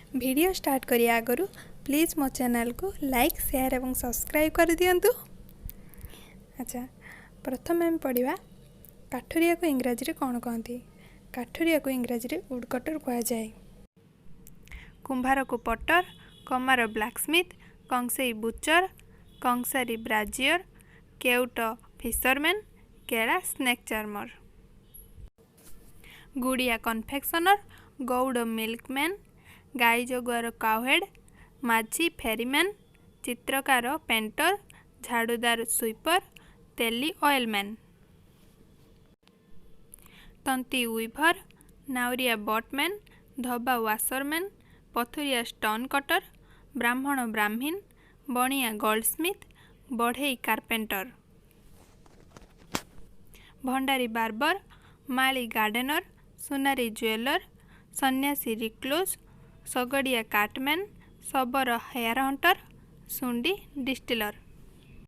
Video start କରିବା ଆଗରୁ please ମୋ ଚ୍ୟାନେଲକୁ ଲାଇକ୍, ସେୟାର ଏବଂ ସବସ୍କ୍ରାଇବ୍ କରିଦିଅନ୍ତୁ। ଆଚ୍ଛା, ପ୍ରଥମେ ଆମେ ପଢ଼ିବା କାଠୁରିଆକୁ ଇଂରାଜୀରେ କ'ଣ କହନ୍ତି? କାଠୁରିଆକୁ ଇଂରାଜୀରେ ଉଡ଼୍ କଟର କୁହାଯାଏ। କୁମ୍ଭାରକୁ ପଟର, କମାର ବ୍ଲାକ୍ସ୍ମିଥ୍, କଂସେଇ ବୁଚର, କଂସାରୀ ବ୍ରାଜିୟର, କେଉଟ ଫିସରମ୍ୟାନ୍, କେଳା ସ୍ନେକ୍ ଚାର୍ମର, ଗୁଡ଼ିଆ କନଫେକ୍ସନର, ଗଉଡ଼ ମିଲ୍କମ୍ୟାନ୍, ଗାଈ ଜଗୁଆର କାଉହେଡ଼, ମାଝି ଫେରିମ୍ୟାନ୍, ଚିତ୍ରକାର ପେଣ୍ଟର, ଝାଡ଼ୁଦାର ସୁଇପର, ତେଲି ଅଏଲମ୍ୟାନ୍, ତନ୍ତୀ ୱିଭର, ନାଉରିଆ ବୋଟମ୍ୟାନ୍, ଧୋବା ୱାସରମ୍ୟାନ୍, ପଥୁରିଆ ଷ୍ଟୋନ୍ କଟର, ବ୍ରାହ୍ମଣ ବ୍ରାହ୍ମିନ୍, ବଣିଆ ଗୋଲ୍ଡସ୍ମିଥ୍, ବଢ଼େଇ କାର୍ପେଣ୍ଟର, ଭଣ୍ଡାରୀ ବାର୍ବର, ମାଳି ଗାର୍ଡେନର, ସୁନାରୀ ଜୁଏଲର, ସନ୍ନ୍ୟାସୀ ରିକ୍ଲୁଜ୍, ଶଗଡ଼ିଆ କାର୍ଟମ୍ୟାନ୍, ଶବର ହେୟାର ହଣ୍ଟର, ଶୁଣ୍ଡି ଡିଷ୍ଟିଲର।